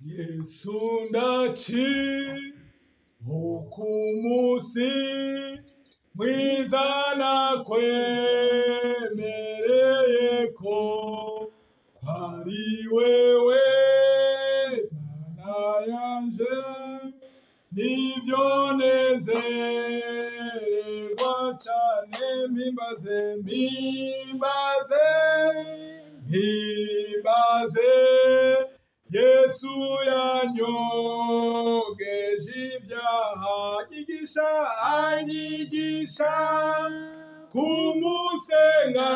Yesu ndaci ukumusi mwiza nakwemereye ko kwari wewe Mana yanje, nivyo nezererwa cane. Mpimbaze, mpimbaze, mpimbaze Yesu yanyogeje ibyaha, anyigisha, anyigisha kumusenga,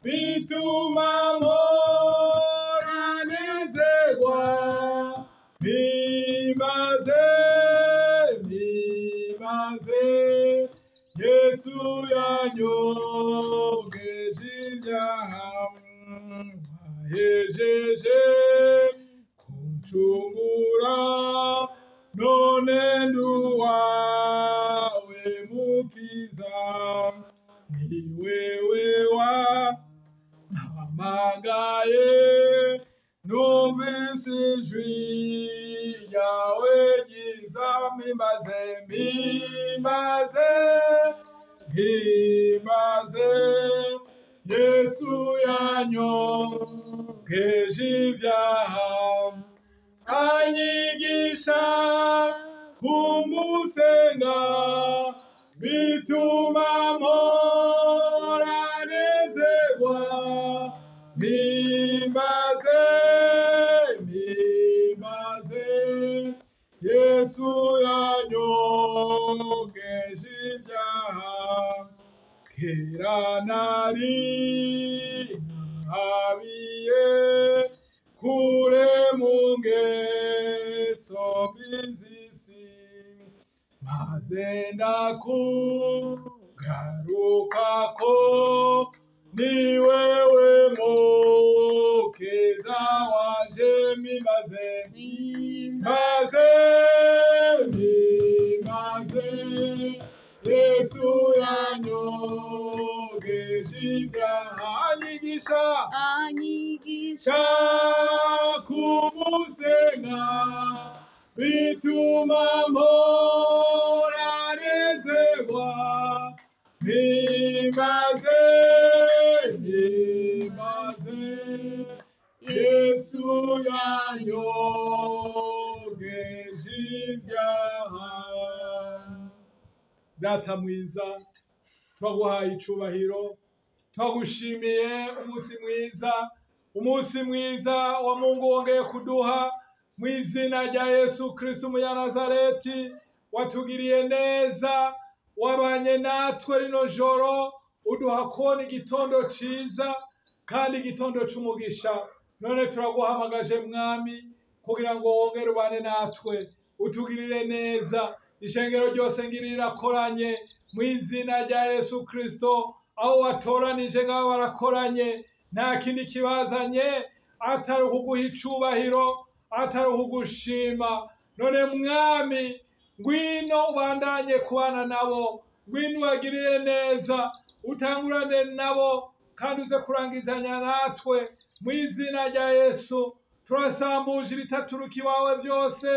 bituma mpora nezerwa. Mpimbaze, mpimbaze Yesu yanyogeje ibyaha, ahejeje kuncungura, none nduwawe Mukiza, ni wewe wampamagaye, numvise ijwi ryawe ryiza. Mpimbaze, mpimbaze, mpimbaze Yesu yanyogeje ibyaha, anyigisha kumusenga, bituma mpora nezerwa. Mpimbaze, mpimbaze Yesu yanyogeje ibyaha. Kera nari nkabiye kure mu ngeso mbi z'isi, maze ndakugarukako, ni wewe Mukiza wanje. Mpimbaze, mpimbaze, mpimbaze Yesu yanyogeje ibyaha, anyigisha, anyigisha kumusenga, bituma mpora nezerwa. Mpimbaze, mpimbaze Yesu yanyogeje ibyaha. Data mwiza, twaguhaye icubahiro, twagushimiye umunsi mwiza, umunsi mwiza wa Mungu wongeye kuduha mu izina rya Yesu Kristo Umunyanazareti. Watugiriye neza, wabanye natwe rino joro, uduha kubona igitondo ciza kandi igitondo c'umugisha. None turaguhamagaje Mwami, kugira ngo wongere ubane natwe, utugirire neza. Ishengero ryose ngiri rirakoranye mu izina rya Yesu Kristo. Aho watoranije ngaho barakoranye, nta kindi kibazanye atari ukuguha icubahiro, atari ukugushima. None Mwami, ngwino ubandanye kubana nabo, ngwino ubagirire neza, utangurane nabo kandi uze kurangizanya natwe mu izina rya Yesu. Turasambuje ibitaturuka iwawe byose,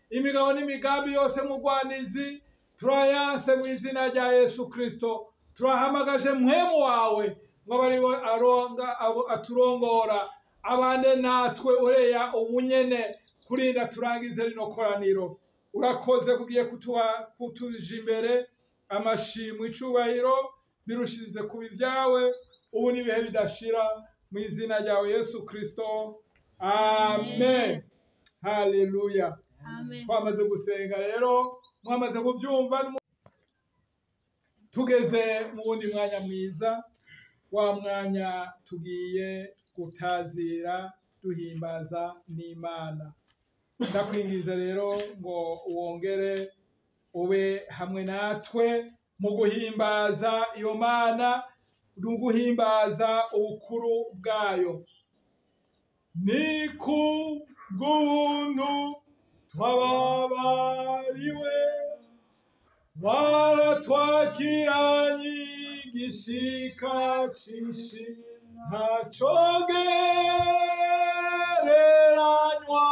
imigabo n'imigambi yose mugwanizi turayanse mu izina rya Yesu Kristo. Turahamagaje mpwemu wawe ngo abe ariwe aronga aturongora, abane natwe ureya ubunyene kurinda turangize rino koraniro. Urakoze kugiye kutuja imbere. Amashimwe, icubahiro birushirize kuba ibyawe ubu n'ibihe bidashira, mu izina ryawe Yesu Kristo, amen. Haleluya. Amen. Twamaze gusenga rero, mwamaze kubyumva, tugeze mu wundi mwanya mwiza, wa mwanya tugiye gutazira duhimbaza n'Imana. Ndakwingiza rero ngo wongere ube hamwe natwe mu guhimbaza iyo Mana, mu guhimbaza ubukuru bwayo. Ni ku bw'ubuntu twababariwe, baratwakiranye igishika cinshi, ntaco gereranywa.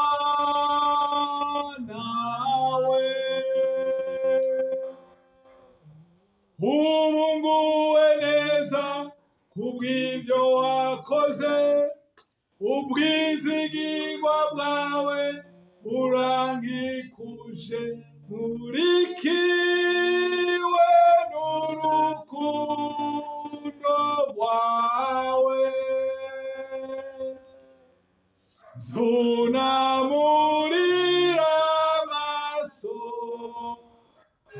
Ibyo wakoze, ubwizigirwa bwawe burankikuje, nkurikiwe n'urukundo rwawe. Nzunamurira amaso,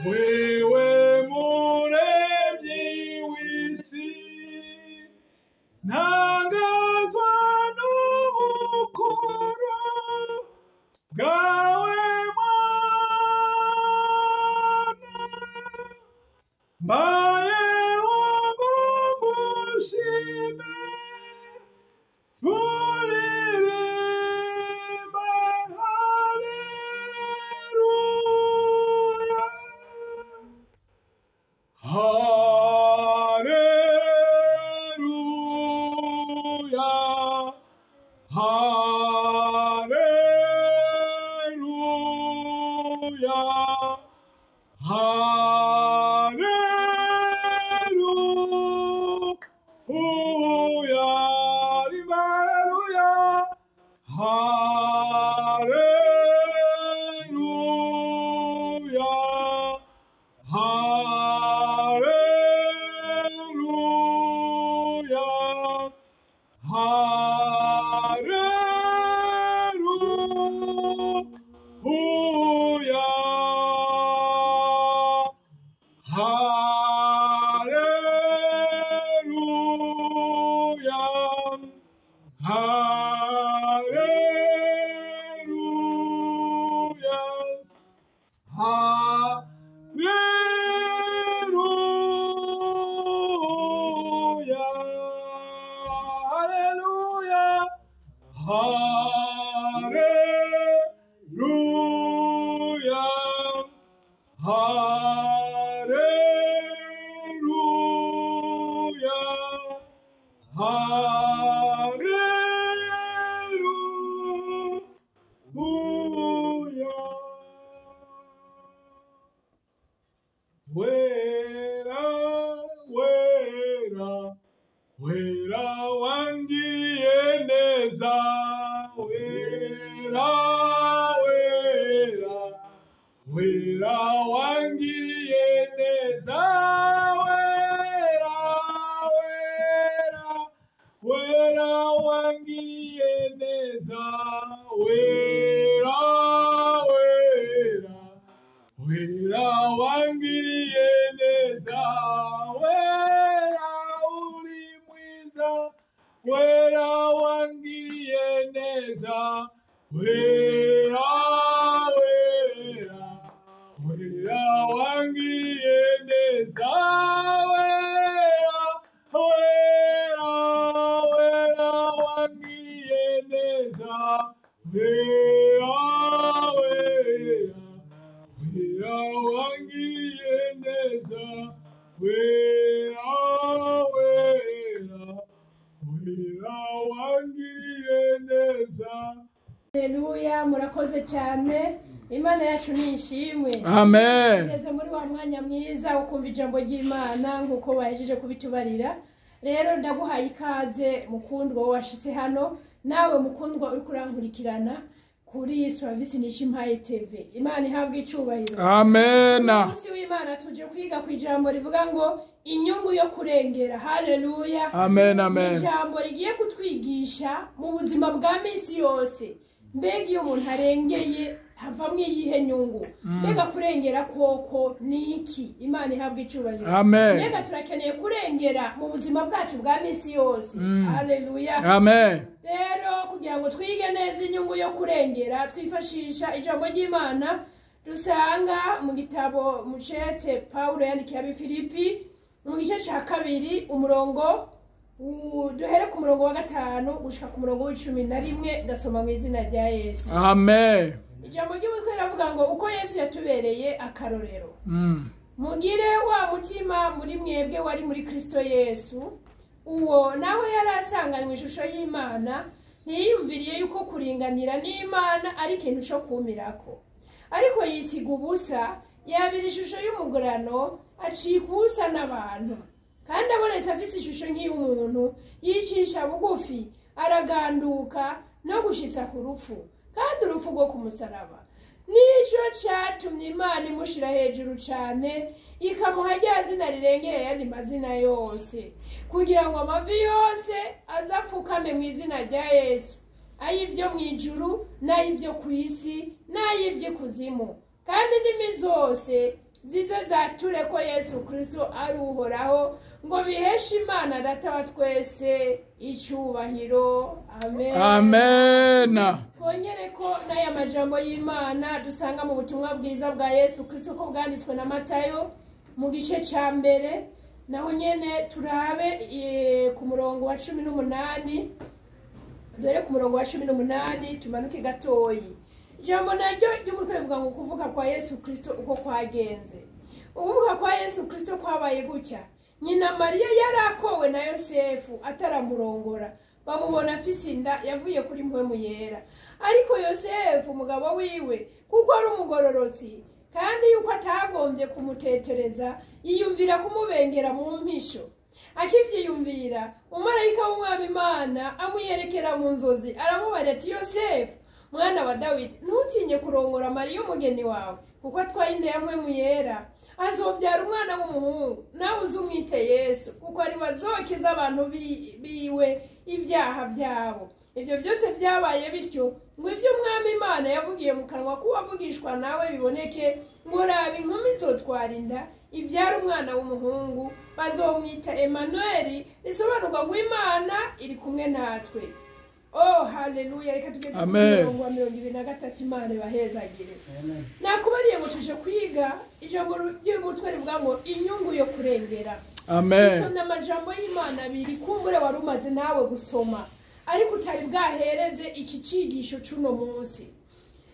wewe muremyi w'isi, ntangazwa n'ubukuru bwawe Mana, mbayeho ngo ngushime, nkuririmbe haleluya. Haleluya, haleluya, haleluya, haleluya, haleluya, haleluya, haleluya, haleluya, haleluya, haleluya, haleluya, haleluya, haleluya. Wera, wera, wera wangiriye neza, wera, wera, wera wangiriye neza, wera, wera, wera wangiriye neza, wera, wera, wera wangiriye neza, wera uri mwiza, wera wangiriye neza, wera, wera, wera wangiriye neza, wera, wera, wera wangiriye neza, wera, wera, wera wangiriye neza, wera, wera, wera wangiriye neza. Haleluya, murakoze cyane. Imana yacu ni ishimwe. Amen. Tugeze muri wa mwanya mwiza wo kumva ijambo ry'Imana nk'uko bahejeje kubitubarira. Rero ndaguhaye ikaze mukundwa washitse hano, nawe mukundwa uri kurankurikirana kuri Service Nishimpaye TV. Imana ihabwe icubahiro. Amen. Umunsi w'Imana tuje kwiga ku ijambo rivuga ngo inyungu yo kurengera. Haleluya. Amen, amen. Ijambo rigiye kutwigisha mu buzima bwa misi yose. Mbega iyo umuntu arengeye havamwo iyihe nyungu? Mbega kurengera koko ni iki? Imana ihabwe icubahiro. Amen. Mbega turakeneye kurengera mu buzima bwacu bwa misi yose. Haleluya. Amen. Rero kugira ngo twige neza inyungu yo kurengera, twifashisha ijambo ry'Imana dusanga mu gitabo mucete Paulo yandikiye ab'i Filipi mu gice cya 2 umurongo duhere ku murongo wa 5 gushika ku murongo wa 11. Ndasoma mu izina rya Yesu. Amen. Ijambo ry'umutwe riravuga ngo uko Yesu yatubereye akarorero. Mugire wa mutima muri mwebwe wari muri Kristo Yesu, uwo nawe yari asanganywe ishusho y'Imana, ntiyiyumviriye yuko kuringanira n'Imana ari ikintu cyo kumirako, ariko yisiga ubusa, yabira ishusho y'umugurano, acika ubusa n'abantu. Kandi abonetse afise ishusho nk'iy'umuntu, yicisha bugufi, araganduka no gushitsa ku rupfu, kandi urupfu rwo ku musaraba. Nico catumye Imana imushira hejuru cane, ikamuha rya zina rirengeye ayandi mazina yose, kugira ngo amavi yose azapfukame mu izina rya Yesu, ay'ivyo mw'ijuru n'ay'ivyo kw'isi n'ay'ivy'ikuzimu, kandi indimi zose zize zature ko Yesu Kristo ari Uhoraho, ngo biheshe Imana Data wa twese icubahiro. Amen. Amen. Twongere ko n'aya majambo y'Imana dusanga mu butumwa bwiza bwa Yesu Kristo ko bwanditswe na Matayo mu gice ca mbere, naho nyene turabe ku murongo wa 18, dore ku murongo wa 18 tumanuke gatoyi. Ijambo naryo ry'umutwe rivuga ngo kuvuka kwa Yesu Kristo uko kwagenze. Ukuvuka kwa Yesu Kristo kwabaye gutya: nyina Mariya yarakowe na Yosefu ataramurongora, bamubona afise inda yavuye kuri Mpwemu Yera. Ariko Yosefu umugabo wiwe, kuko ari umugororotsi kandi yuko atagombye kumutetereza, yiyumvira kumubengera mu mpisho. Akivyiyumvira, umumarayika w'Umwami Imana amwiyerekera mu nzozi, aramubarira ati: Yosefu mwana wa Dawidi, ntutinye kurongora Mariya umugeni wawe, kuko atwaye inda ya Mpwemu Yera. Azobyara umwana w'umuhungu, nawe uzumwite Yesu, kuko ari we azokiza abantu biwe ibyaha byabo. Ibyo byose byabaye bityo ngo ibyo Umwami Imana yavugiye mu kanwa k'uwavugishwa nawe biboneke, ngo raba inkumi izotwara inda ibyara umwana w'umuhungu, bazomwita Emanueli, risobanurwa ngo Imana iri kumwe natwe. Oh, haleluya! Reka tugeze ku Amen. murongo wa 23. Imana ibahezagire. Nakubariye ngo tuje kwiga ijambo ry'umutwe rivuga ngo inyungu yo kurengera. Amen. Usomye amajambo y'Imana abiri, kumbure wari umaze nawe gusoma, ariko utari bwahereze iki cigisho c'uno munsi.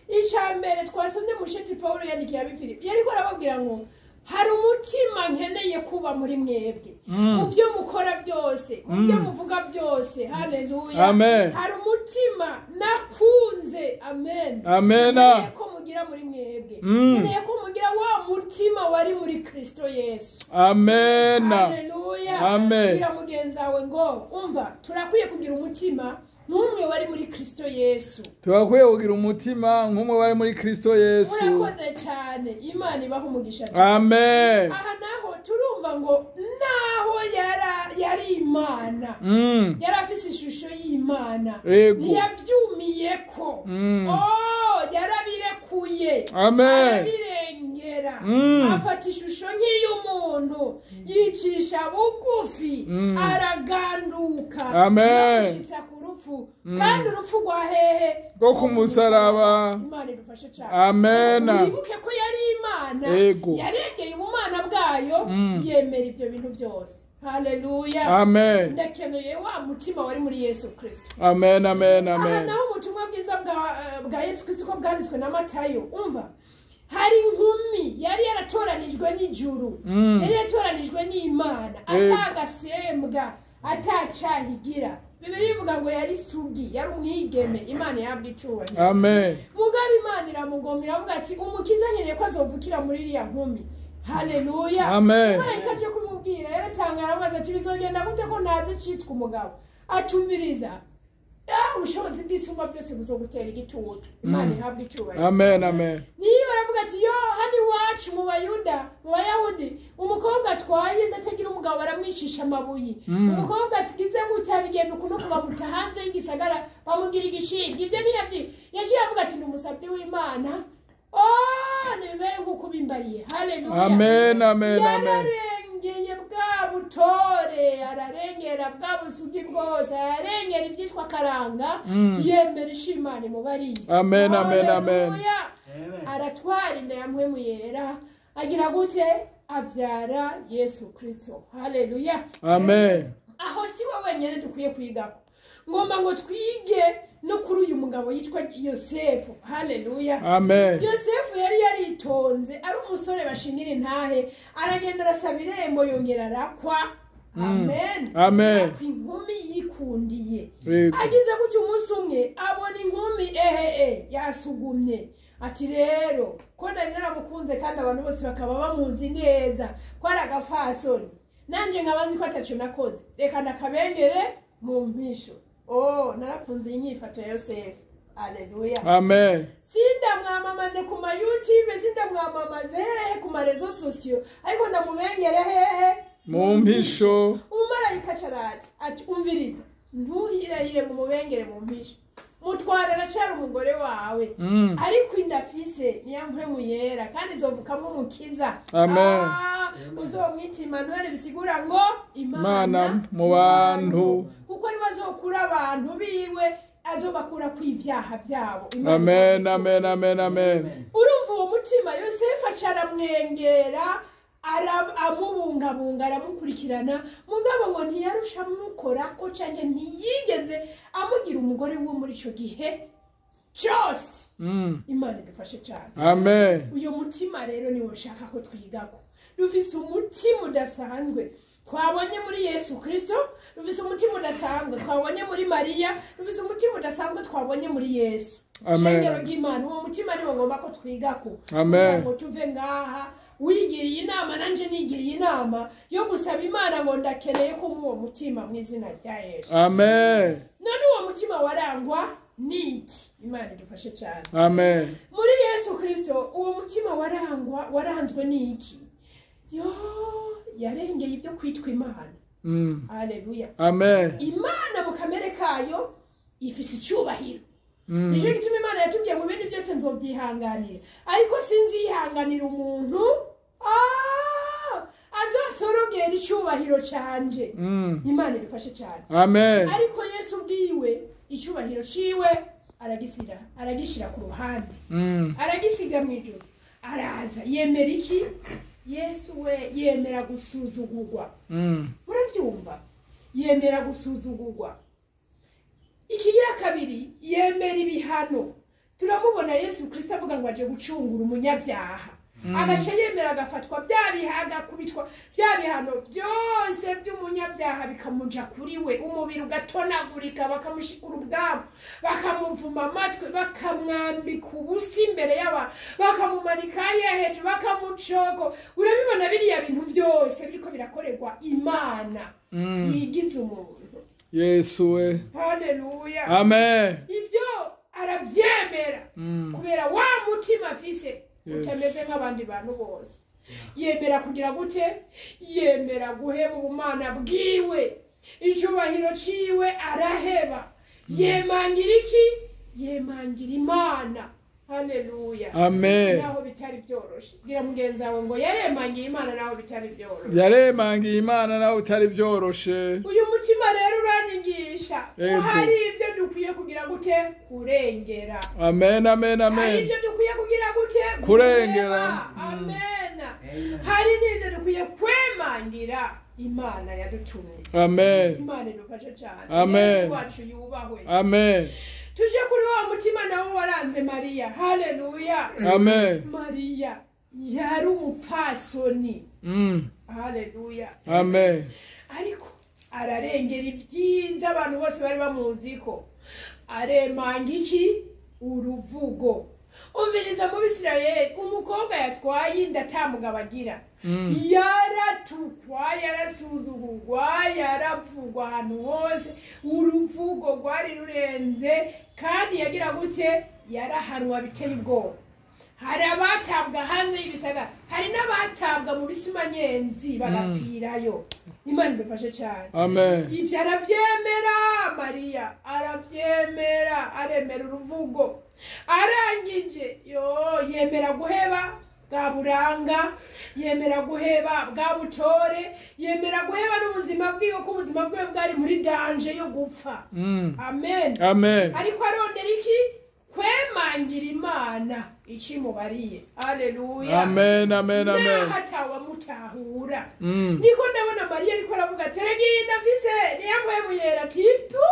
Ica mbere twasomye musheti Pawulo yandikiye Abifilipi, yariko arababwira ngo hari umutima nkeneye kuba muri mwebwe, mu byo mukora byose, mu byo muvuga byose. Haleluya! Amen. Hari umutima nakunze. Amen. Amen. Nkeneye ko mugira muri mwebwe, nkeneye ko mugira wa mutima wari muri Kristo Yesu. Amen. Haleluya! Amen. Bwira mugenzi wawe ngo umva, turakwiye kugira umutima nk'umwe wari muri Kristo Yesu. Turakwiye kugira umutima nk'umwe wari muri Kristo Yesu. Urakoze cyane, Imana ibaha umugisha cyane. Amen. Aha naho turumva ngo naho yari Imana, yari afise ishusho y'Imana, Ego. ntiyavyumiyeko. Oh, yarabirekuye, Amen. arabirengera, afata ishusho nk'iy'umuntu, yicisha bugufi, araganduka, Amen. yamushitsa ku rupfu, kandi urupfu rwa hehe? Rwo ku musaraba. Imana idufashe cyane. Amen. Wibuke ko yari Imana, Ego. yarengeye ubumana bwayo, yemera ibyo bintu byose. Haleluya! Amen. Ndakeneye wa mutima wari muri Yesu Kristo. Amen. Amen. Aha Amen. naho ubutumwa bwiza bwa Yesu Kristo ko bwanditswe na Matayo, umva, hari inkumi yari yaratoranijwe n'ijuru, yari yaratoranijwe n'Imana, Ego. atagasembwa, atacahigira. Bibiliya ivuga ngo yari sugi, yari umwigeme. Imana ihabwa icubahiro. Amen. Mugabo Imana iramugomera, iravuga ati umukiza nkeneye ko azovukira muri iriya nkumi. Haleluya! Amen. Marayika aje kumubwira, yaratangara, aramubaza ati bizogenda gute ko ntazi icitwa umugabo? Atumviriza, ubushobozi bw'Isumba byose buzogutera igitutu. Imana ihabwa icubahiro. Amen. Amen. Niyo baravuga ati yo hano iwacu mu Bayuda, mu Bayahudi, umukobwa atwaye inda atagira umugabo baramwicisha amabuye, umukobwa atugize gutya bigenda ukuntu bamuta hanze y'igisagara, bamugira igishibwa. Ibyo ntiyabyi yaciye avuga ati ni umusabyi w'Imana. Oh, nibimere nk'uko ubimbariye. Haleluya! Amen. Amen. Amen. Yararengeye bwa butore, ararengera bwa busugi bwose, ararengera ibyitwa karanga, yemera ishimana imubariye. Amen. Amen. Amen. Haleluya! Aratwara inda ya Mpwemu Yera, agira gute? Abyara Yesu Kristo. Haleluya! Amen. Aho si we wenyine dukwiye kwigako, ngomba ngo twige no kuri uyu mugabo yitwa Yosefu. Haleluya! Amen. Yosefu yari yaritonze, ari umusore bashingira intahe, aragenda arasaba irembo, yongera arakwa. Amen. Amen. Akwa inkumi yikundiye. Yego. Agize gutya, umunsi umwe abona inkumi ehe yasugumye, ati rero ko nari naramukunze kandi abantu bose bakaba bamuzi neza ko ari agafasoni. Nanje nkaba nzi ko ataco nakoze, reka ndakabengere mu mpisho. Oh, narakunze iyi nyifato ya Yosefu. Aleluya. Amen. Sindamwamamaze ku ma YouTube, sindamwamamaze hehe ku ma réseaux sociaux, ariko ndamubengere hehe? Mu mpisho. Umumarayika aca ati: "Umviriza, ntuhirahire ngo umubengere mu mpisho, mutware, aracari umugore wawe, ariko inda afise niya Mpwemu Yera, kandi izovukamo umukiza." Amen. Ah, uzomwita Imanueli, bisigura ngo Imana mu bantu. Kuko ariwe azokura abantu biwe, azobakura ku ivyaha vyabo. Imana Amen. izomukiza. Amen. Amen. Amen. Urumva uwo mutima, Yosefu aca aramwengera, amubungabunga, aramukurikirana, mugabo ngo ntiyarusha amukorako canke ntiyigeze amugira umugore wo muri ico gihe cose. Imana idufashe cane. Amen. Uyu mutima rero niwo nshaka ko twigako. Dufise umutima udasanzwe twabonye muri Yesu Kristo, dufise umutima udasanzwe twabonye muri Mariya, dufise umutima udasanzwe twabonye muri Yesu. Amen. Shengero ry'Imana, uwo mutima niwo ngomba ko twigako Amen. kugira ngo tuve ngaha wigiriye inama, nanje nigiriye inama yo gusaba Imana ngo ndakeneye ko uwo mutima, mu izina rya Yesu. Amen. None uwo mutima warangwa niki? Imana idufashe cyane. Amen. Muri Yesu Kristo, uwo mutima warangwa, waranzwe n'iki? Yo yarengeye ibyo kwitwa Imana. Haleluya. Amen. Imana mu kamere kayo ifise icyubahiro. Nicyo gituma Imana yatubwiye mu bindi byose nzobyihanganira, ariko sinzihanganira umuntu azosorogera icyubahiro canje. Imana idufashe cyane. Amen. Ariko Yesu ubwiwe icyubahiro ciwe aragisira, aragishira ku ruhande, aragisiga mu ijuru, araza yemera iki? Yesu we yemera gusuzugurwa. Murabyumva, yemera gusuzugurwa. Ikigira kabiri, yemera ibihano. Turamubona Yesu Kristo avuga ngo aje gucungura umunyabyaha, agaca yemera agafatwa bya biha, agakubitwa bya bihano byose by'umunyabyaha bikamuja kuri we, umubiri ugatonagurika, bakamushikura ubwabo, bakamuvuma amatwi, bakamwambika ubusa imbere y'abantu, bakamumanika hariya hejuru, bakamucoko. Urabibona biriya bintu byose biriko birakorerwa Imana yigize umuntu. Yesu we. Haleluya. Amen. Ibyo arabyemera kubera wa mutima afise utameze nk'abandi bantu bose. Yemera kugira gute? Yemera guheba ubumana bwiwe, icubahiro ciwe araheba. Yemangira iki? Yemangira Imana. Haleluya. Amen. Naho bitari byoroshe. Bwira mugenzi wawe ngo yaremangiye Imana naho bitari byoroshe. Yaremangiye Imana nawe utari byoroshe. Uyu mutima rero uranyigisha ko hari ibyo dukwiye kugira gute? Kurengera. Amen. Amen. Hari Amen. ibyo dukwiye kugira gute? Kurengera. Kureba. Amen. Hari n'ibyo dukwiye kwemangira Imana yadutumye. Amen. Imana idufashe cyane. Amen. Yesu wacu yubahwe. Amen. Tuje kuri wa mutima nawo waranze Mariya. Haleluya. Amen. Mariya yari umupfasoni. Haleluya. Amen. Ariko ararengera ibyiza abantu bose bari bamuzi ko aremanga iki? Uruvugo. Umviriza, mu Bisirayeli umukobwa yatwaye inda ata mugabo agira yaratukwa, yarasuzugurwa, yaravugwa ahantu hose. Uruvugo rwari rurenze, kandi yagira gutye, yarahanwa biteye ubwoba. Hari abatabwa hanze y'ibisagara, hari n'abatabwa mu bisimanyenzi bagapfirayo. Imana idufashe cyane. Amen. Ibyo arabyemera, Mariya arabyemera, aremera uruvugo. Arangije yo yemera guheba bwa buranga, yemera guheba bwa butore, yemera guheba n'ubuzima bwiwe, ko ubuzima bwiwe bwari muri danger yo gupfa. Amen. Amen. Ariko arondera iki? Kwemangira Imana icimubariye. Aleluya. Amen. Amen. Amen. Naho atawamutahura. Niko ndabona Mariya ariko aravuga ati: "Erega iyi ndafise niya Mpwemu Yera." Ati: "Tu,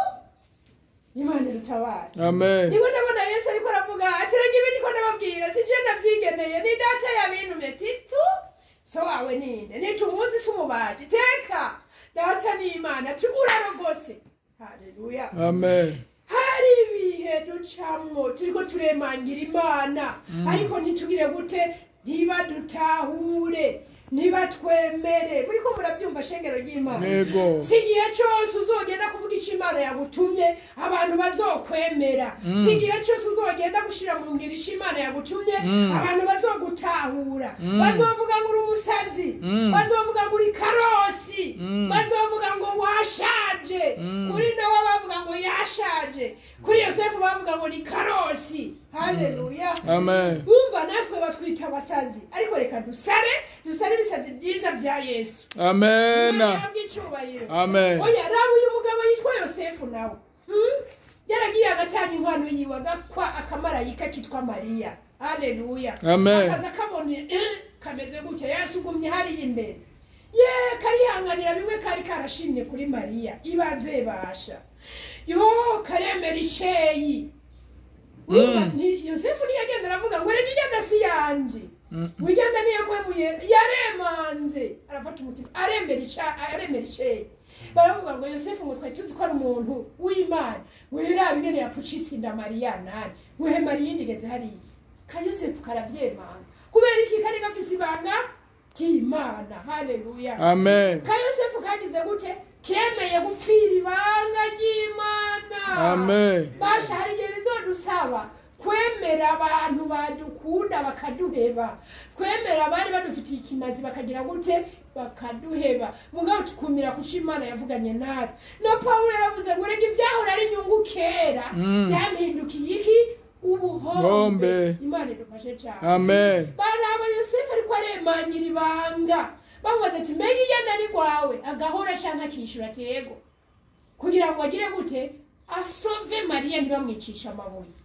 Imana irutabare." Amen. Niko ndabona Yesu ariko aravuga ati: "Erega ibi niko ndababwira, si je ndavyigeneye, ni Data yabintumye." Ati: "Tu, so wawe ninde? Nitumuzi, si umubaji? Teka, Data ni Imana." Ati: "Urarogose." Haleluya. Amen. Hari ibihe ducamwo turiko turemangira Imana, ariko ntitugire gute? Ntibadutahure. Ntibatwemere. Muriko murabyumva, shengero ry'Imana? Yego. Si igihe cyose uzogenda kuvuga icyo Imana yagutumye abantu bazokwemera. Si igihe cyose uzogenda gushyira mu ngiro icyo Imana yagutumye abantu bazogutahura. Bazovuga ngo uri umusazi, bazovuga ngo uri karosi, bazovuga ngo washaje. Kuri Nowa bavuga ngo yashaje, kuri Yosefu bavuga ngo ni karosi. Haleluya. Amen. Wumva natwe batwita abasazi, ariko reka dusare, dusare ibisazi byiza bya Yesu. Amen. Imana ihabwe icyubahiro. Amen. Oya, raba uyu mugabo yitwa Yosefu nawe. Yaragiye agatanga inkwano yiwe, agakwa akamarayika kitwa Mariya. Haleluya. Amen. Akaza kabona kameze gutya, yasugumye hariya imbere ye, karihanganira bimwe kari karashimye kuri Mariya. Ibanze basha yo karemera isheyi. Urumva, Yosefu ntiyagenda aravuga ngo reka igenda si yanje, wigenda niyo mpwemuye. Yaremanze, arafata umutima, aremera aremera isheyi. Baravuga ngo Yosefu, ngo twari tuzi ko ari umuntu w'Imana, ngo yirabe ingene yapucitse inda Mariya nani, ngo he Mariya indigeze hariya. Ka Yosefu karavyemanga. Kubera iki? Kari gafise ibanga ry'Imana. Haleluya. Amen. Ka Yosefu kagize gute? Kemeye gupfira ibanga ry'Imana. Amen. Basha, hari igihe bizodusaba kwemera abantu badukunda bakaduheba, twemera abari badufitiye ikimazi bakagira gute? Bakaduheba. Mugabo tukumira kuco Imana yavuganye natwe. No Pawulo yaravuze ngo reka ivyahora ari inyungu kera byampindukiye iki? Ubuhombe. Hombe. Imana idufashe cyane. Amen. Baraba Yosefu ariko aremanyira ibanga, bamubaza ati mbega iyo nari rwawe, agahora canke akishura ati yego, kugira ngo agire gute? Asove Mariya, ntibamwicisha amabuye.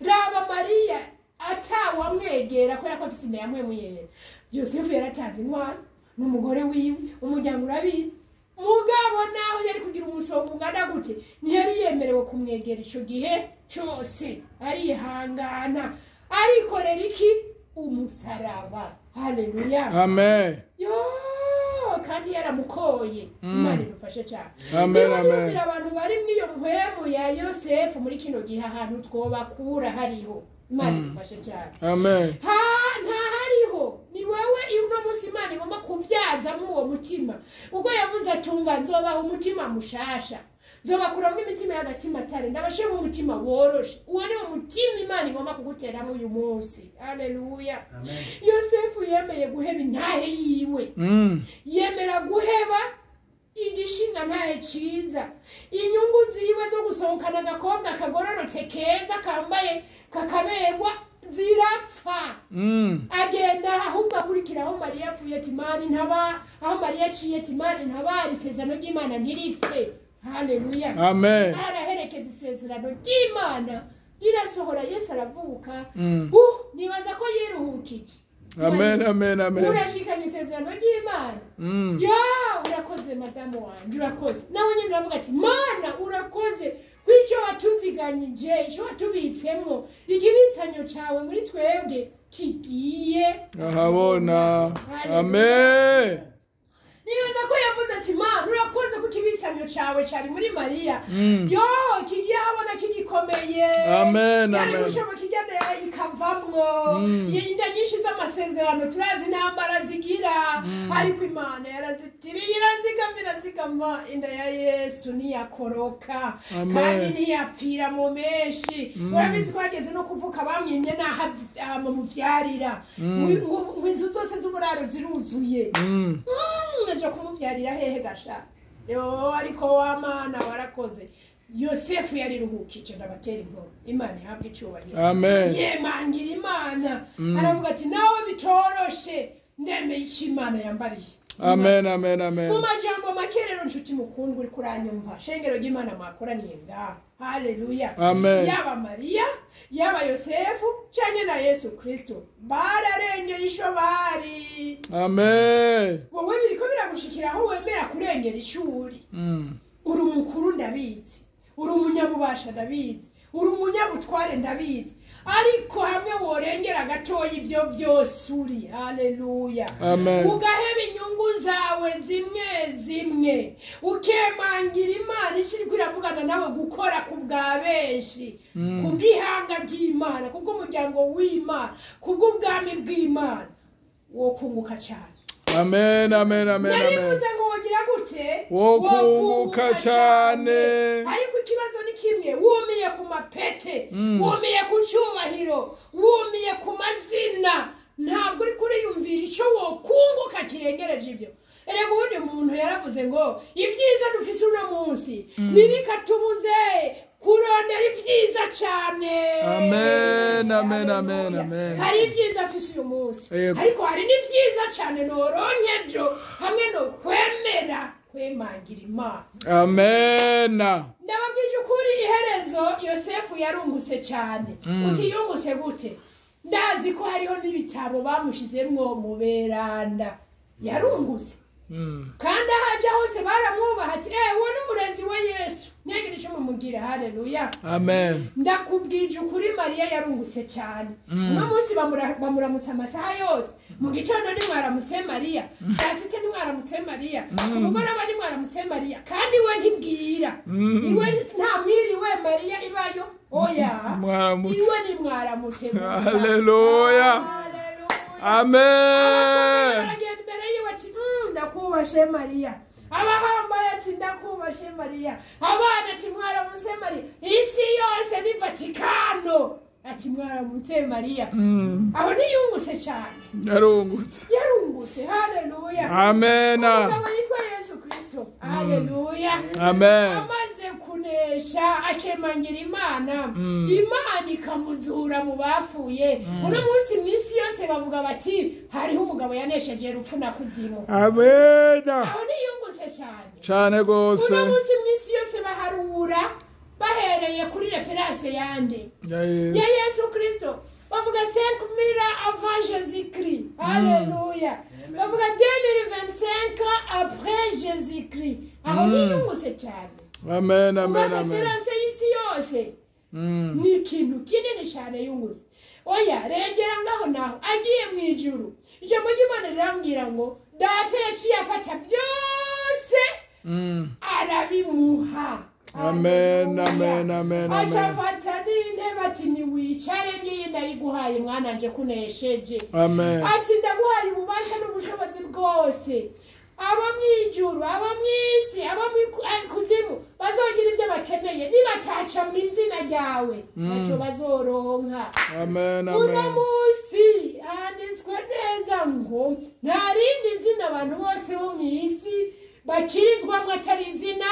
Raba Mariya atawamwegera kubera ko afise inda yamwemuyera. Yosefu yaratanze intwaro n'umugore wiwe, umuryango urabizi. Mugabo naho yari kugira umusonga ungana gute, ntiyari yemerewe kumwegera ico gihe cose. Arihangana, arikorera iki? Umusaraba. Haleluya. Amen. Yo, kandi yaramukoye. Imana idufashe cyane. Amen, Niba amen. niyumvira abantu bari muri iyo mpwemu ya Yosefu muri kino gihe, ahantu twobakura hariho. Imana idufashe cyane. Amen. Ha, ntahariho. Ni wewe uno munsi Imana igomba kuvyazamo uwo mutima, ubwo yavuze atumva nzobaha umutima mushasha, nzobakuramo imitima y'agatima atare, ndabashiramo umutima woroshe. Uwo ni wo mutima Imana igomba kuguteramo uyu munsi. Haleluya. Yosefu yemeye guheba intahe yiwe, yemera guheba igishinga ntahe ciza, inyungu ziwe zo gusohokana agakobwa kagororotse keza kambaye kakaberwa zirapfa. Agenda ahubwo akurikira aho Mariya apfuye, ati Imana ntaba, aho Mariya aciye, ati Imana ntabara, isezerano ry'Imana ntiripfe. Haleluya. Amen. Araherekeza isezerano ry'Imana rirasohora, Yesu aravuka. Nibaza ko yiruhukije. Amen. Amen. Amen. Urashikanye isezerano ry'Imana. Ya, urakoze madamu wanje, urakoze. Nawe nyine uravuga ati Mana urakoze kw'icyo watuziganyije, icyo watubitsemo, ikibitsanyo cawe muri twebwe kigiye Ahabona. Haleluya. Amen. Nibaza ko yavuze ati Mana urakoze kuko ibitsanyo cawe cari muri Mariya, yo kigiye ahabona kigikomeye. Amen, Byari amen. gushoboka igenda ikavamwo. Inda nyinshi z'amasezerano turazi intambara zigira, ariko Imana yarazitiriye, irazigama, irazigama. Inda ya Yesu ntiyakoroka. Amen. Kandi ntiyapfira mu menshi. Urabizi ko hageze no kuvuka bamwimye n'aho bamuvyarira, ngo inzu zose z'uburaro ziruzuye. Aja kumuvyarira hehe gasha? Yo, ariko wa Mana warakoze. Yosefu yariruhukije. Ndabatera inkuru, Imana ihabwe icyubahiro. Amen. Yemangira Imana, aravuga ati nawe bitoroshe, ndemeye icyo Imana yambariye. Amen. Amen. Amen. Mu majambo make rero, nshuti mukundwa uri kuranyumva, shengero ry'Imana mwakoraniye ngaha, haleluya. Amen. Yaba Mariya, yaba Yosefu canke na Yesu Kristo, bararengeye ico bari. Amen. Wowe biriko biragushikira aho wemera kurengera ico uri. Uri umukuru ndabizi, uri umunyabubasha ndabizi, uri umunyabutware ndabizi, ariko hamwe worengera gatoya ibyo byose uri, haleluya, Amen. ugaheba inyungu zawe zimwe zimwe, ukemangira Imana icyo iriko iravugana nawe gukora ku bwa benshi, ku bw'ihanga ry'Imana, ku bw'umuryango w'Imana, ku bw'ubwami bw'Imana, wokunguka cyane. Amen, amen, amen, amen. Narivuze ngo wogira gute? Wokunguka cyane. Ariko ikibazo ni kimwe, wumiye ku mapete, wumiye ku cyubahiro, wumiye ku mazina, ntabwo uri kuriyumvira icyo wokunguka kirengereje ibyo. Erega ubundi muntu yaravuze ngo ibyiza dufise uno munsi ntibikatubuze kurondera ibyiza cyane. Amen, amen, amen, amen. Hari ibyiza afise uyu munsi, Yego. ariko hari n'ibyiza cyane noronke ejo, hamwe no kwemera kwemangira Imana. Amen. Ndababwije ukuri, iherezo Yosefu yarungutse cyane. Uti yungutse gute? Ndazi ko hariho n'ibitabo bamushizemwo mu beranda. Yarungutse. Kandi aho aja hose baramwubaha ati uwo ni umurenzi wa Yesu, ntiyagire icyo mumugira. Haleluya. Amen. Ndakubwije ukuri, Mariya yarungutse cyane. Uno munsi bamuramutsa amasaha yose. Mu gitondo ntimwaramutse Mariya, saa sita ntimwaramutse Mariya, ku mugoroba ntimwaramutse Mariya, kandi we ntibwira. Iwe nta mwiriwe Mariya ibayo, oya. Mwaramutse. Iwe nimwaramutse gusa. Haleluya. Haleluya. Amen. Baragenda imbere yiwe ati ndakubashe Mariya. Abahambaye ati ndakubashe Mariya. Abana ati mwaramutse Mariya. Isi yose ni Vatikano ati mwaramutse Mariya. Aho ntiyungutse cyane? Yarungutse. Yarungutse. Haleluya. Amen. Umugabo yitwa Yesu Kristo, haleluya, Amen. amaze kunesha akemangira Imana, Imana ikamuzura mu bapfuye, uno munsi mu isi yose bavuga bati hariho umugabo yanesheje rupfu na kuzimu. Amen. Aho ntiyungutse cyane? Cyane rwose. Uno munsi mu isi yose baharura bahereye kuri référence yande? Ya Ya Yesu. Yesu Kristo. Bavuga 5000 avant Jésus Christ. Haleluya. Bavuga 2025 après Jésus Christ. Aho ntiyungutse cyane? Amen, Kuba amen, amen. référence y'isi yose ni ikintu kinini cyane yungutse. Oya, rengera ngaho naho, agiye mu ijuru, ijambo ry'Imana rirambwira ngo Data yaciye afata byose arabimuha. Amen, Haleluya. amen, amen, amen. Ashafata n'intebe ati niwicare, ngiyi ndayiguhaye mwana nje kunesheje. Amen. Ati ndaguhaye ububasha n'ubushobozi bwose, abo mu ijuru, abo mu isi, abo mu kuzimu bazogira ibyo bakeneye, nibataca mu izina ryawe ntacyo bazoronka. Amen, Uno amen. munsi handitswe neza ngo nta rindi zina abantu bose bo mu isi bakirizwamo atari izina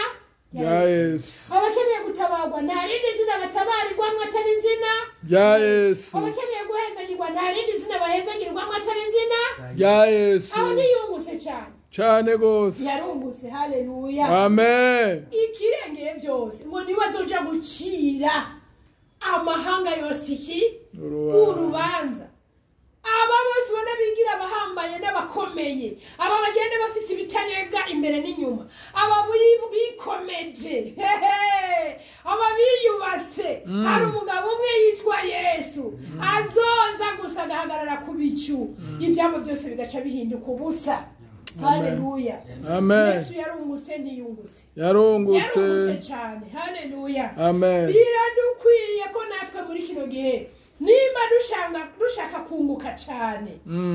Ya Yesu. Abakeneye gutabarwa nta rindi zina batabarirwamo atari izina Ya Yesu. Abakeneye guhezagirwa nta rindi zina bahezagirwamo atari izina Ya Yesu. Aho ntiyungutse cyane? Cyane rwose. Yarungutse. Haleluya. Amen. Ikirengeye byose, ngo niwe azoja gucira amahanga yose iki? Urubanza. Aba bose ubona bigira abahambaye n'abakomeye, aba bagenda bafise ibitayega imbere n'inyuma, aba bikomeje, hehe, aba biyubatse, hari umugabo umwe yitwa Yesu azoza gusa agahagarara ku bicu, ibyabo byose bigaca bihinduka ubusa. Haleluya. Amen. Yesu yarungutse, ntiyungutse? Yarungutse. Yarungutse cyane. Haleluya. Amen. Biradukwiye ko natwe muri kino gihe nimba dushaka kunguka cyane,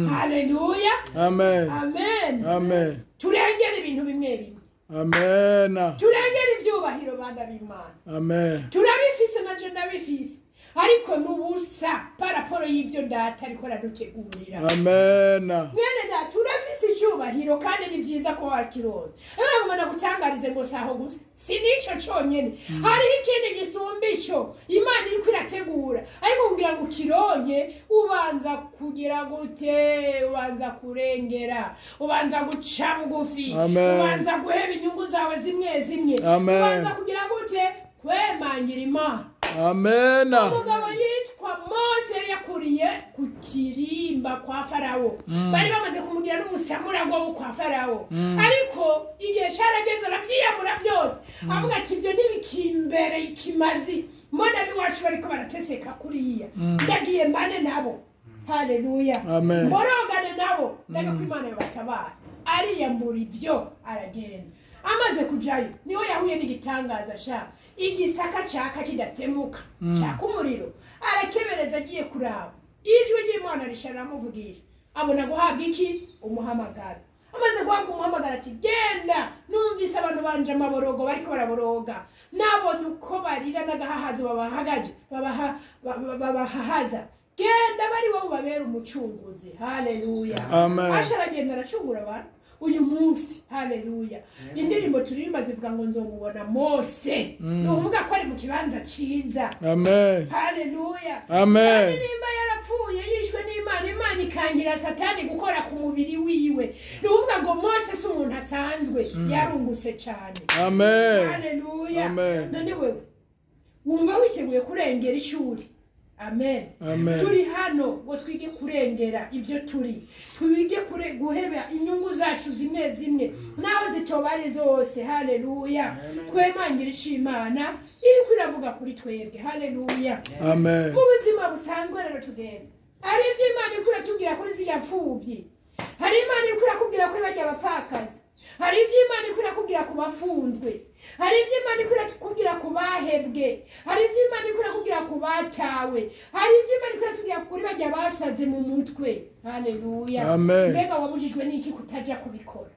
haleluya, Amen. amen, Amen. turengere ibintu bimwe bimwe, Amen. turengere ibyubahiro, bana b'Imana. Amen. Turabifise, naje ndabifise, ariko n'ubusa par rapport y'ibyo Data ariko aradutegurira. Amen. Mwene Data, urafise icyubahiro kandi ni byiza ko wakironka, ariko ngomba gutangarize ngo si aho gusa, si n'ico conyene, hariho ikindi gisumba ico Imana iriko irategura. Ariko kugira ngo ukironke ubanza kugira gute? Ubanza kurengera, ubanza guca bugufi, Amen. ubanza guheba inyungu zawe zimwe zimwe, Amen. ubanza kugira gute? Kwemangira Imana. Amen. Umugabo yitwa Mose yari yakuriye ku kirimba kwa Farawo, bari bamaze kumugira n'umusamuragwa wo kwa Farawo, ariko igihe carageze aravyiyamura byose, avuga ati ibyo ntibikimbere ikimazi, mbona ab'iwacu bariko barateseka kuriya, ndagiye mbane nabo. Haleluya. Amen. Mborogane nabo, ndabe ko Imana yobatabara. Ariyambura ibyo aragenda. Amaze kujayo niho yahuye n'igitangaza sha, igisaka caka kidatemuka, caka umuriro. Arakebereza agiye kuraba, ijwi ry'Imana risha riramuvugisha, abona guhabwa iki? Umuhamagaro. Amaze guhabwa umuhamagaro ati genda, numvise abantu banje amaborogo bariko baraboroga, nabonye uko barira n'agahahazo babahagaje babahahaza, genda bari wowe ubabera umucunguzi. Haleluya. Amen. Asha aragenda aracungura abantu uyu munsi. Haleluya. Indirimbo turirimba zivuga ngo nzomubona Mose, ni ukuvuga ko ari mu kibanza ciza. Amen. Haleluya. Amen. Kandi nimba yarapfuye yishwe n'Imana, Imana ikangira Satani gukora ku mubiri wiwe, ni ukuvuga ngo Mose si umuntu asanzwe, yarungutse cyane. Amen. Haleluya. Amen. None wewe wumva witeguye kurengera ishuri? Amen. Amen. Turi hano ngo twige kurengera ibyo turi, twige guheba inyungu zacu zimwe zimwe naho zitoba ari zose. Haleluya. Twemangira Imana iriko iravuga kuri twebwe. Haleluya. Amen. Mu buzima busanzwe rero tugenda, hari ibyo Imana iriko iratubwira kuri ziriya mfubyi, hari Imana iriko irakubwira kuri barya bapfakazi, hari ibyo Imana iriko irakubwira ku bafunzwe, hari ibyo Imana iriko irakubwira ku bahebwe, hari ibyo Imana iriko irakubwira ku batawe, hari ibyo Imana iriko iratubwira kuri barya basaze mu mutwe. Haleluya. Amen. Mbega wabujijwe n'iki kutaja kubikora?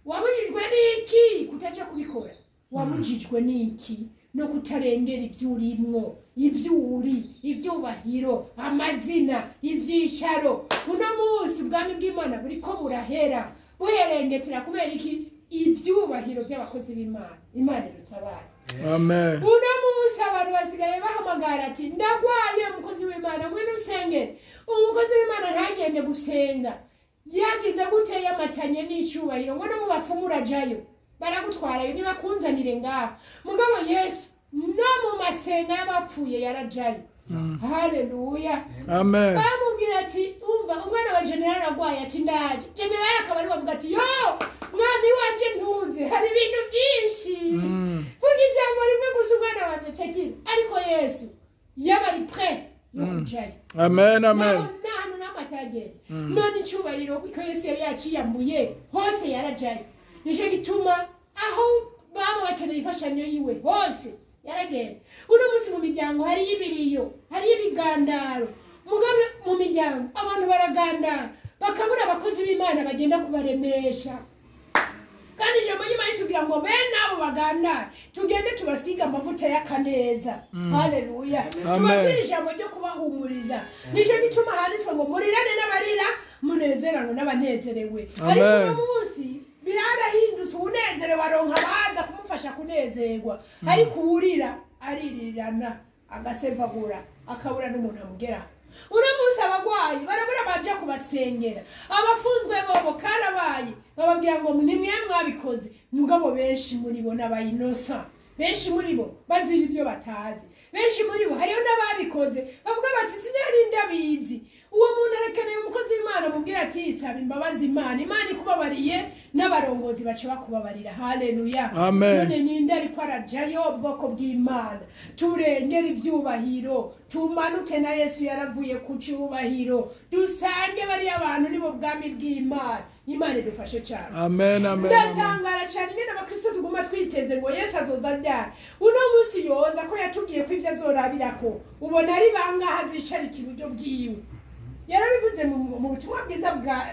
Wabujijwe n'iki kutaja kubikora? Wabujijwe n'iki no kutarengera ibyo urimwo, ibyo uri, ibyubahiro, amazina, ibyicaro? Uno munsi ubwami bw'Imana buriko burahera, buherengetera kubera iki? Ibyubahiro by'abakozi b'Imana. Imana idutabare. Amen. Uno munsi abantu basigaye bahamagara ati ndagwaye, umukozi w'Imana ngwino usengere. Umukozi w'Imana ntagende gusenga, yagize gute? Yamatanye n'icyubahiro ngo no mu bapfumu urajayo baragutwarayo, nibakunzanire ngaho. Mugabo Yesu no mu masenga y'abapfuye yarajayo. Haleluya. Amen. Bamubwira ati umva umwana wa generali aragwaye, ati ndaje. Generali akaba ari bavuga ati yo mwami wanje ntuze, hari ibintu byinshi, vuga ijambo rimwe gusa umwana wanje cekira. Ariko Yesu yaba ari prêt yo kujayo. Amen. Amen. Naho nta hantu n'amwe atagenda. None icyubahiro ko Yesu yari yaciyambuye hose yarajayo, nico gituma aho baba bakeneye imfashanyo yiwe hose yaragenda. Uno munsi mu miryango hariyo ibiriyo, hariyo ibigandaro. Mugabe mu miryango abantu baragandara bakabura abakozi b'Imana bagenda kubaremesha. Kandi ijambo ry'Imana ritubwira ngo bene abo bagandara tugende tubasiga amavuta y'akaneza. Haleluya. Amen. Tubabwire ijambo ryo kubahumuriza. Nico gituma handitswe ngo murirane n'abarira, munezeranwe n'abanezerewe. Ariko Amen. uno munsi birarahindutse, ubunezerewe aronka abaza kumufasha kunezerwa, ariko uwurira aririrana agasevagura, akabura n'umuntu amugeraho. Uno munsi abagwayi barabura baja kubasengera, abafunzwe bobo karabaye bababwira ngo nimwe mwabikoze. Mugabo benshi muri bo n'abayinosa, benshi muri bo bazira ibyo batazi, benshi muri bo hariho n'ababikoze bavuga bati sinari ndabizi. Uwo muntu arakeneye umukozi w'Imana amubwira ati saba imbabazi Imana, Imana ikubabariye n'abarongozi baca bakubabarira. Haleluya. Amen. None ninde ariko arajayo? Ubwoko bw'Imana turengere ibyubahiro, tumanuke na Yesu yaravuye ku cyubahiro, dusange bariya bantu nibo bwami bw'Imana. Imana idufashe cyane. Amen. Amen. Amen. Ndatangara cyane ingene abakristo tuguma twiteze ngo Yesu azoza ryari. Uno munsi yoza ko yatubwiye ko ibyo azorabirako, ubona ari bangahe azicarika iburyo bwiwe? Yarabivuze mu butumwa bwiza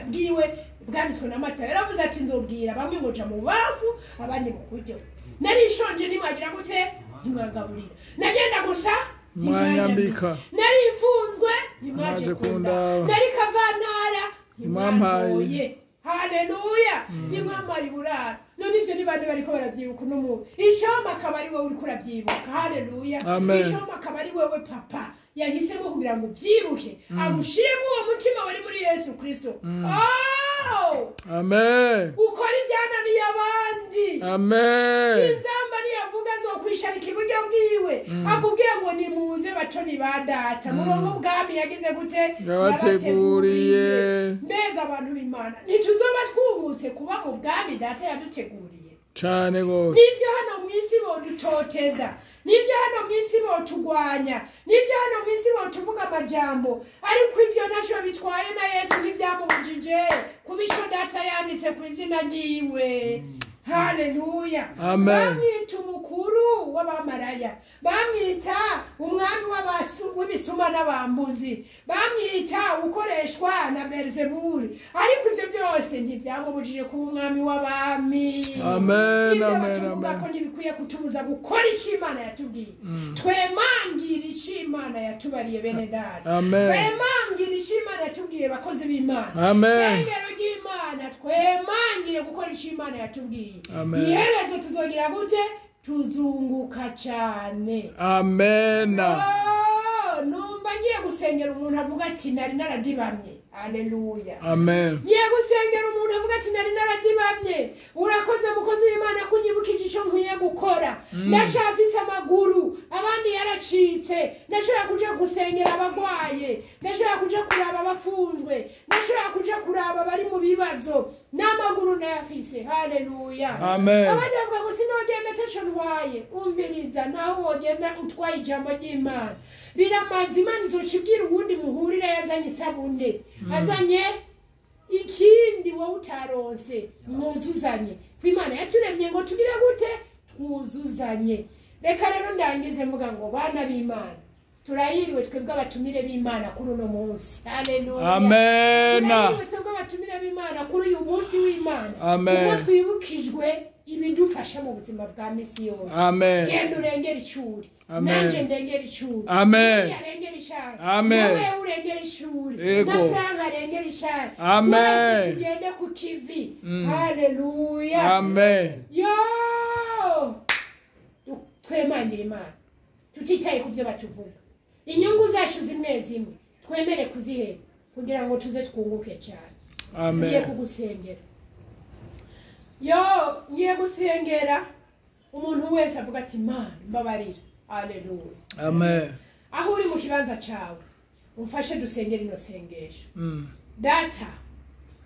bwiwe bwanditswe na Matayo, yaravuze ati nzobwira bamwe ngo ja mu bavu, abandi mu kuryo. Nari nshonje ntimwagira gute? Ntimwagaburira. Nagenda gusa Mwanyambika. Nari mfunzwe ntimwaje Mwaje kundaba. kundaba. Nari kavantara Ntimwampaye. ntimwantoye. Haleluya. Ntimwampaye uburaro. None ivyo ni bande bariko baravyibuka uno munsi? Icompa akaba ari wewe uriko uravyibuka. Haleluya. Amen. Icompa akaba ari wewe papa yahisemo kugira ngo ubyibuke, agushiremo uwo mutima wari muri Yesu Kristo. Oh! Amen. Ukora ibyananiye abandi. Amen. Inzamba niyavuga azokwisharika iburyo bwiwe, akubwiye ngo nimuze batoni ba data murongo ubwami yagize gute? Yabateguriye. Mbega abantu b'Imana, ntituzoba twungutse kuba mu bwami data yaduteguriye? Cane gose. Nibyo hano mu isi bodutoteza, nibyo hano mu isi botugwanya, nibyo hano mu isi botuvuga amajambo, ariko ibyo ntacyo bitwaye na Yesu ntibyamubujije kuba ico data yanditse ku izina ryiwe. Haleluya. Amen. Bamwita umukuru w'abamaraya, bamwita umwami w'ibisuma n'abambuzi, bamwita ukoreshwa na Beelzebuli, ariko ibyo byose ntibyamubujije kuba umwami w'abami. Amen, Ibyo amen, batuvuga amen. ko ntibikwiye kutubuza gukora icyo Imana yatubwiye. Twemangira icyo Imana yatubariye, bene data. Amen. Twemangira icyo Imana yatubwiye, bakozi b'Imana. Amen. Shengero ry'Imana, twemangire gukora icyo Imana yatubwiye. Amen. Iherezo tuzogira gute? Tuzunguka cyane. Amen. Oh, numva ngiye gusengera umuntu avuga ati nari naradibamye. Haleluya. Amen. Ngiye gusengera umuntu avuga ati nari naradibamye. Urakoze mukozi w'Imana kunyibukije icyo nkwiye gukora. Ndacafise amaguru, abandi yaracitse. Ndashobora kuja gusengera abagwaye, ndashobora kuja kuraba abafunzwe, ndashobora kuja kuraba abari mu bibazo, n'amaguru ndayafise. Haleluya. Amen. Abandi bavuga ngo sinogenda ataco ntwaye. Umviriza, naho wogenda utwaye ijambo ry'Imana riramaze. Imana izoca ibwira uwundi muhurira yazanye isabune, azanye ikindi wowe utaronse, mwuzuzanye. Ko Imana yaturemye ngo tugire gute? Twuzuzanye. Reka rero ndangize mvuga ngo bana b'Imana, turahiriwe twebwe abatumire b'Imana kuri uno munsi. Haleluya. Amen. Turahiriwe twebwe abatumire b'Imana kuri uyu munsi w'Imana, Amen. kuko twibukijwe ibidufasha mu buzima bwa misi yose. Amen. Genda urengere icuri. Amen. Nanje ndengere icuri. Amen. Uriya arengere ishari. Amen. Nawe urengere ishuri. Yego. Na Frank arengere ishari. Amen. Twese tugende ku kivi. Haleluya. Amen. Yo, twemangire Imana tutitaye ku byo batuvuga. Inyungu zacu zimwe zimwe twemere kuziheba kugira ngo tuze twunguke cyane. Ngiye Amen. kugusengera. Yo, ngiye gusengera umuntu wese avuga ati Mana mbabarira. Haleluya. Amen. Aho uri mu kibanza cawe, umfashe dusengere ino sengesho. Data,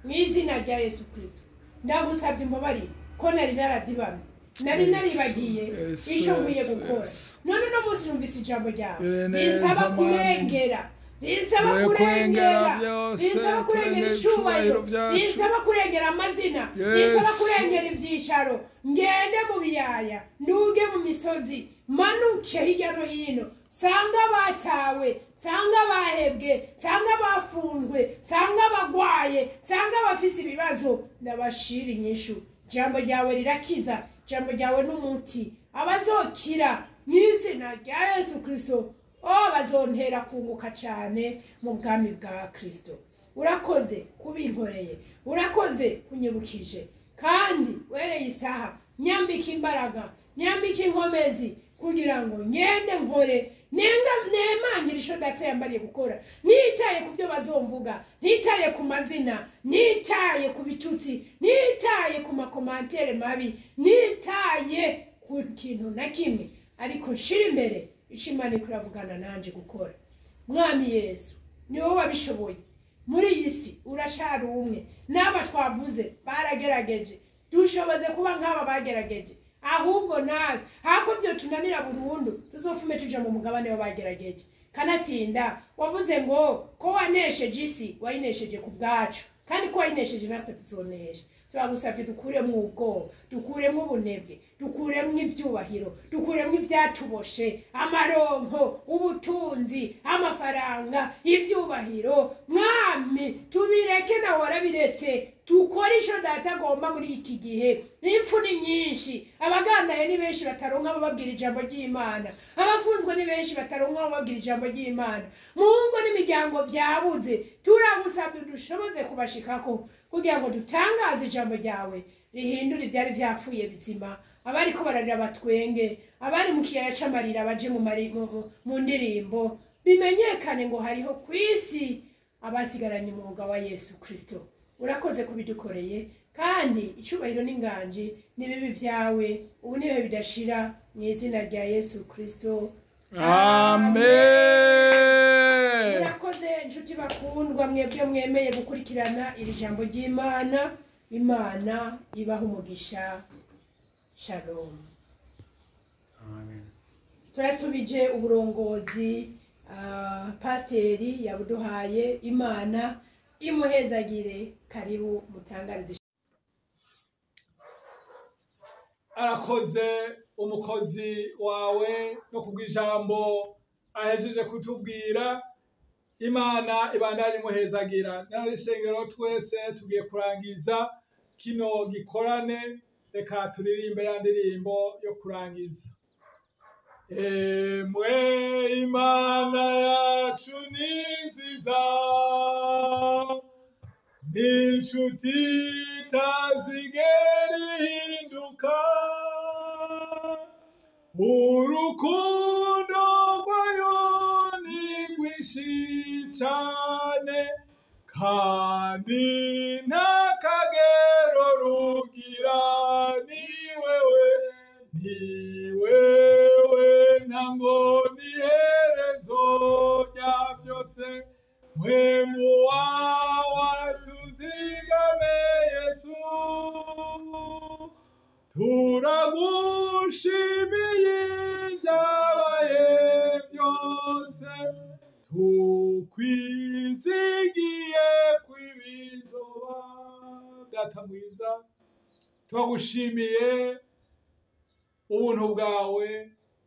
mu izina rya Yesu Kristo, ndagusabye imbabarire ko nari naradibamye, nari naribagiye Yesu, icyo nkwiye Yesu, gukora. Yesu. None uno munsi numvise ijambo ryawe Bire neza, rinsaba Mwami. kurengera, rinsaba Twe kurengera, kurengera byose, rinsaba kurengera turengera icubahiro, icyubahiro byacu. rinsaba kurengera amazina, Yesu. rinsaba kurengera ivyicaro. Ngende mu biyaya, nduge mu misozi, manuke hirya no hino, sanga batawe, sanga bahebwe, sanga bafunzwe, sanga bagwaye, sanga bafise ibibazo, ndabashira inyishu. Ijambo ryawe rirakiza, ijambo ryawe n'umuti. Abazokira mu izina rya Yesu Kristo, o bazontera kunguka cyane mu bwami bwa Kristo. Urakoze kubinkoreye, urakoze kunyibukije, kandi wereye isaha nyambika imbaraga, nyambika inkomezi kugira ngo ngende nkore, nenga nemangire isho data yambariye gukora, nitaye ku byo bazomvuga, nitaye ku mazina, nitaye ku bitutsi, nitaye ku makomantere mabi, nitaye ku kintu na kimwe, ariko nshira imbere icyo Imana iriko iravugana nanje gukora. Mwami Yesu, ni wowe wabishoboye. Muri iyi si uracari umwe. N'aba twavuze baragerageje, dushoboze kuba nk'aba bagerageje. Ahubwo nawe hako vyo tunanira burundu, tuzofume tuja mu mugabane w'abagerageje. Kanatsinda wavuze ngo ko wanesheje isi, wayinesheje ku bwacu, kandi ko wayinesheje natwe tuzonesha. Turagusabye dukuremwo ubwoba, dukuremwo ubunebwe, dukuremwo ivyubahiro, dukuremwo ivyatuboshe, amaronko, ubutunzi, amafaranga, ivyubahiro. Mwami, tubireke, nawe warabiretse. Dukore ico data agomba muri iki gihe. Impfu ni nyinshi, abagandaye ni benshi bataronka abababwira ijambo ry'Imana, abafunzwe ni benshi bataronka abababwira ijambo ry'Imana, mu ngo n'imiryango vyabuze. Turagusabye dushoboze kubashikako kugira ngo dutangaze ijambo ryawe rihindure ivyari vyapfuye bizima, abariko bararira batwenge, abari mu kiyaya c'amarira baje mu ndirimbo, bimenyekane ngo hariho kw'isi abasigaranye umwuga wa Yesu Kristo. Urakoze kubidukoreye, kandi icubahiro n'inganji n'ibibi vyawe ubu n'ibihe bidashira, mu izina rya Yesu Kristo. Amen. Murakoze inshuti bakundwa, mwebwe mwemeye gukurikirana iri jambo ry'Imana. Imana ibaha umugisha. Shalom. Amen. Turasubije uburongozi, pasiteri yabuduhaye. Imana imuhezagire. Karibu mutangarize. Arakoze umukozi wawe no kubw'ijambo ahejeje kutubwira. Imana ibandanye imuhezagira. N'abishengero twese tugiye kurangiza kino gikorane, reka turirimbe ya ndirimbo yo kurangiza. Emwe Imana yacu ni nziza, ni inshuti itazigera ihinduka, urukundo rwayo ni rwinshi cane, kandi nta kagero rugira. Ni wewe, ni wewe ntango n'iherezo rya byose, mpwemu wawe tuzigame Yesu. Turagushimiye ibyabaye byose, tukwizigiye kw'ibizoba. Data mwiza, turagushimiye ubuntu bwawe,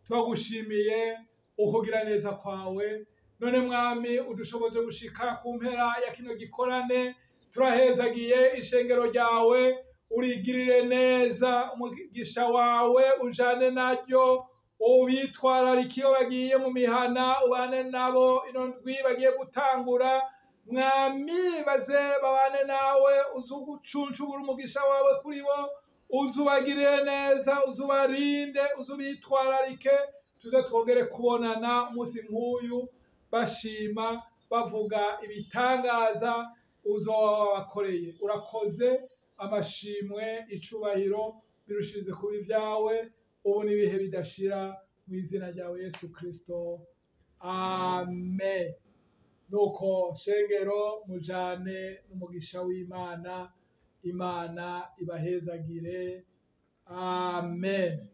turagushimiye ukugira neza kwawe. None Mwami, udushoboje gushika ku mpera ya kino gikorane. Turahezagiye ishengero ryawe, urigirire neza, umugisha wawe ujane naryo, ubitwararike iyo bagiye mu mihana, ubane nabo ino ndwi bagiye gutangura. Mwami, baze babane nawe, uzugucuncubura umugisha wawe kuri bo, uzubagirire neza, uzubarinde, uzubitwararike, tuze twongere kubonana umunsi nk'uyu bashima bavuga ibitangaza uzoba wabakoreye. Urakoze, amashimwe icubahiro birushirize kuba ibyawe ubu n'ibihe bidashira, mu izina ryawe Yesu Kristo, amen. Nuko shengero, mujane n'umugisha w'Imana. Imana ibahezagire, amen.